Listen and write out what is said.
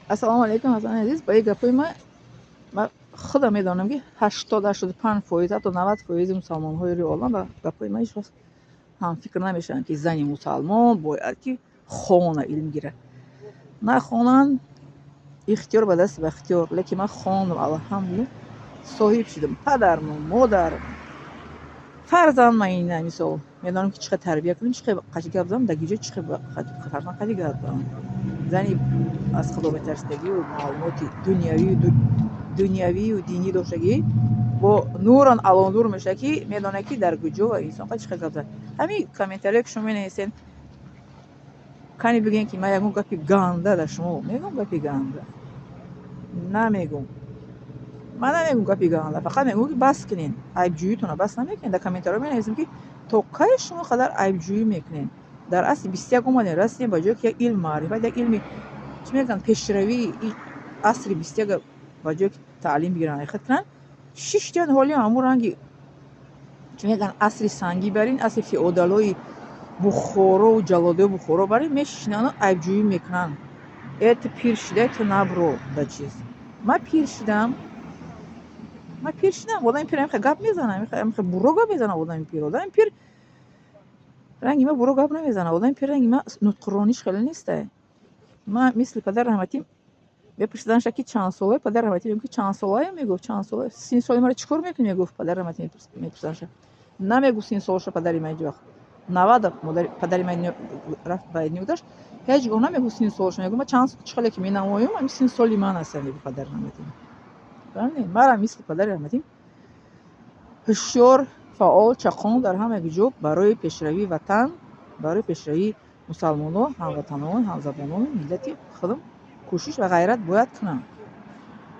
Ассалому алайкум, ҳасани азиз. Ба ин гапҳои ман худам медонам, ки 80, 85%, ҳатто 90% мусалмонҳои рӯи олам ба гапҳои ман ҳеҷ вақт ҳамфикр намешаванд, ки зани мусалмон бояд ки хона, илм гирад. Нахонанд, ихтиёр ба дасти бахтиёр, лекин ман хондам, алҳамдулилла, соҳиб шудам. Падарму модарам, фарзанд ман ина мисол медонам, ки чӣ қадр тарбия кунем, чӣ қадр қачи гап занам, дар ҷо чӣ қадр фарзанд қади гап занам. Зани аз худо метарсидагию маълумоти дунявию динӣ доштагӣ бо нуран ало нур мешавад, ки медонад, ки дар куҷо ва инсон қад чӣ қадр гап зад. Ҳамин комментариое, ки шумо менависед, кани бигӯем, ки ман ягон гапи ганда дар шумо мегӯм? Гапи ганда намегӯм, ман намегӯм гапи ганда, фақат мегӯм, ки бас кунед айбҷӯитона. Бас намекунед, дар комментариҳо менависем, ки то кай шумо қадар айбҷӯӣ мекунед? Дар асри 21 омадем, расидем, ба ҷое ки як илм, маърифат, як илми, чӣ мегӯянд, пешравии асри 21, ба ҷое ки таълим бигиранд, ҳаракат кунанд, шиштиян, ҳоли ҳамун ранги, чӣ мегӯянд, асри сангӣ барин, асри феодалои Бухорову ҷаллодои Бухоро барин мешинанду айбҷӯӣ мекунанд. Э, ту пир шидай, ту набро да чиз. Ман пир шидам, ман пир шидам. Одами пир ҳамихел гап мезанад, ҳамихел бурро гап мезанад. Одами пир, одами пир ранги ман бурро гап намезанад. Одами пир ранги ман нутқрониш хеле нестай. Ман мисли падар раҳматӣ мепурсиданша, ки чанд солае, падар раҳматӣ мегуфт, ки чанд солаем, мегуфт, чанд сола, сини соли маро чӣ кор мекунӣ, мегуфт падар раҳматӣ. Мепурсиданша, намегуфт сини солаша падари ман ҳеҷ вақт. 90 модари, падари ман рафт ба гузашт, ҳеҷ гоҳ намегуфт сини солаша. Мегуфт, ман чанд чӣ хеле ки менамоём, ҳамин сини соли ман ҳастам, мегуфт падари раҳматӣ. Фаҳмидед? Марам мисли падари раҳматӣ ҳушёр, фаъол, чақон, дар ҳама ҷо барои пешравии ватан, барои пешравии мусалмонҳо, ҳамватанон, ҳамзабонони миллати худам кӯшиш ва ғайрат бояд кунам.